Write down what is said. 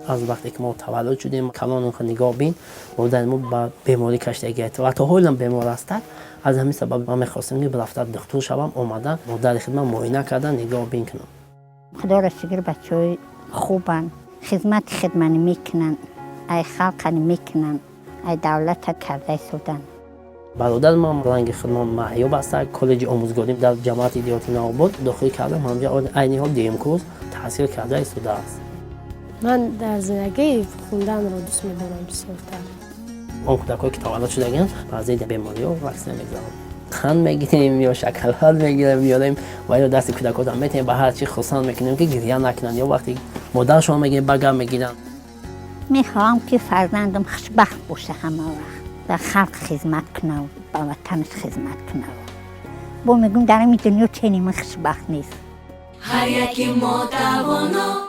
Аз вақте ки мо таваллуд шудем, калон нигоҳ бин, модари мо ба беморӣ каштагӣ ва то ҳолам бемор ҳастад. Аз ҳамин сабаб ман мехостам, ки рафта духтур шавам, омада модари худман муоина карда, нигоҳ бин кунам. Худоро шукр, бачаҳои хубанд, хизмати хидмани мекунанд, ай халқани мекунанд, ай давлата карда истоданд. Бародари ман ранги худмон Маҳёб аста. Коллеҷи омӯзгорӣ дар ҷамоати деҳоти Навобод дохил кардам. Ҳамҷа айни ҳол дуюм курс таҳсил карда истодааст. Ман дар зиндагӣ хунданро дӯст медорам бисёртар. Он кӯдакҳое, ки таваллуд шудагианд, баъзеи бемориҳо ваксина мегузаранд. Қанд мегирем ё шоколад мегирем, меорем ва ё дасти кӯдакҳоро метаҳем, ба ҳар чи хурсанд мекунем, ки гирья накунанд, ё вақте модаршон мегирем, ба гап мегиранд. Мехоҳам, ки фарзандам хушбахт боша, ҳама вақт ба халқ хизмат кунав, ба ватанаш хизмат кунав. Бо мегӯм, дар ҳамин дунё чени ман хушбахт нест. Ҳар яки мо тавоно.